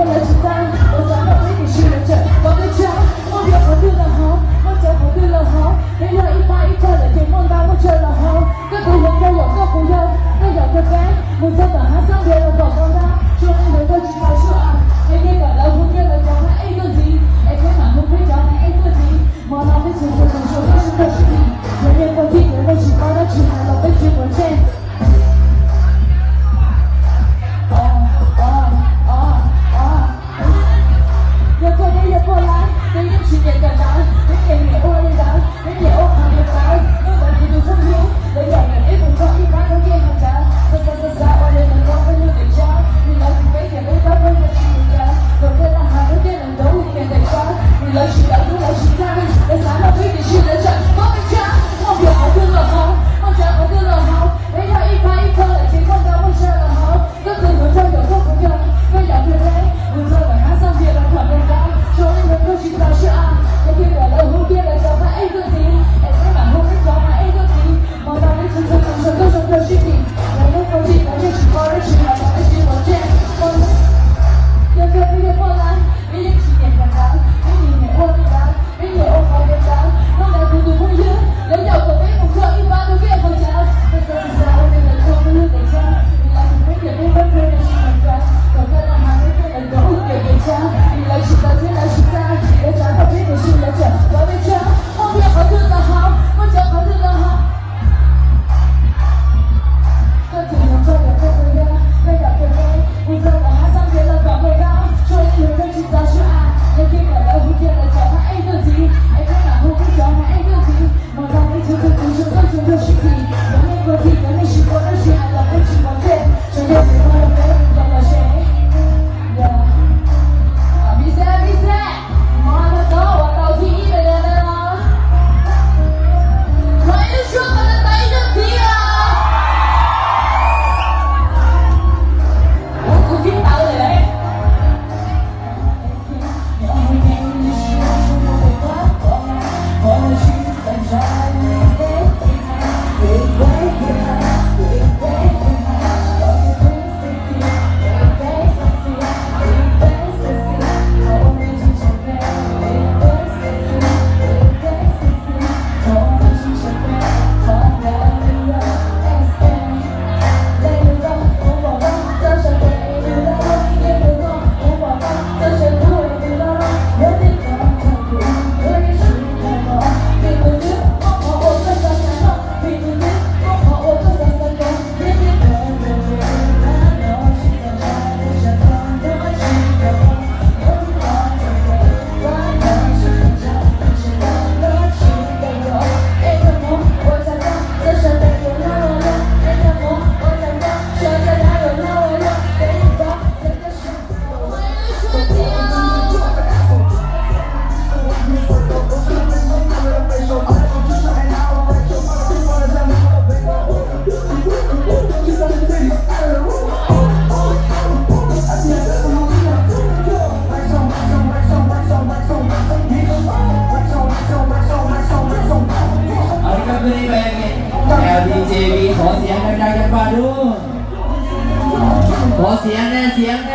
Lawv tsis tau, lawv xav kom peb tus sij lawv tsam kom peb tshab, muaj npias qhov twg los haus, muaj cawv qhov twg los haus, peb yog ib pab ib txhab lawm ces muaj ntau muaj tsawg los haus. Koj tus hluas nkauj yog koj puas yog, koj yog koj peb, mus txog tom hav xab npias los kom koj ntau, tsuas li ntawd koj tsis txaus siab, es kiag kom lawv hu kiag lawv cov hab ej tuaj ntxiv, es peb mam hu peb cov hab ej tuaj ntxiv. Hmo no peb txhua txhua tus tsuas koj sib koj sib dim, yog nej puas tij yog nej tsis paub dab tsi hais los peb tsis quav ntsej. Yog koj peb yog poj laib, peb yeej tsis nyiam kawm ntawv, peb nyiam nyiam ua li ntawd, peb nyiam ua qhov li ntawd. Hnub ntawd kuv tus phooj ywg, lawv yam nyiam peb mus nrog ib pab rau kiag haus cawv, xav xav xav xav ua li ntawd rau peb lub ntees tsawb, vim lawv tus peb tias peb pab peb yog tsis mus cawv, kom kiag laj hav rau kiag ntawm rau kiag ntees tsawb, vim lawv tsis lawv lub lawv tsis txaj, lawv xav nrog peb tiam sis lawv tseem muab peb tshab, muaj npias qhov twg los haus, muaj cawv qhov twg los haus, peb yog ib pab ib txhab lawm ces muaj ntau muaj tsawg los haus. Koj tus hluas nkauj yog koj puas yog, koj yog koj peb, mus txog tom hav xab npias los kom ntees tsawb, tsuas li ntawd koj tsis txaus siab, es kiag kom lawv hu kiag lawv cov hab ej tuaj ntxiv, es peb mam hu peb cov hab ej tuaj ntxiv. Hmo no peb txhua txhua tus tsuas koj zoo koj sib dim, yog nej puas tij yog nej tsis paub dab tsi hais los peb tsis quav ntsej. Yog koj peb yog poj laib, peb yeej tsis nyiam kawm ntawv, peb nyiam nyiam ua li ntawd, peb nyiam ua qhov li ntawd. Hnub ntawd kuv tus phooj ywg, lawv yaum kom peb mus nrog ib pab rau kiag haus cawv, xav xav xav ua li ntawd rau peb lub ntees tsawb, vim lawv tus peb tias peb pab peb yog tsis mus cawv, kom kiag laj hav rau kiag ntawm rau kiag ntees tsawb, vim lawv tsis txaus siab lawv tsis txaj, lawv xav nrog peb tiam sis lawv tseem muab peb tshab, muaj npias qhov twg los haus, muaj cawv qhov twg los haus. Koj tus hluas nkauj yog koj puas yog, koj yog koj peb, mus txog tom hav xab npias los kom ntees tsawb, tsuas li ntawd koj tsis txaus siab, es kiag kom lawv hu kiag lawv cov hab ej tuaj ntxiv, es peb mam hu peb cov hab ej tuaj ntxiv. Hmo no peb txhua txhua tus tsuas koj zoo koj sib dim, yog nej puas tij yog nej tsis paub dab tsi hais los peb tsis quav ntsej, tsuas yog tias koj los peb los los se. Pib xeb, pib xeb, hmo no tau ua tau thib ib lawm los? Los ib lub suab kom tau ib zaug thib os. Ua kuv tib tawv lawm. L D J B, thov xiav dav dav cov paj dub. Thov xiav na, xiav na.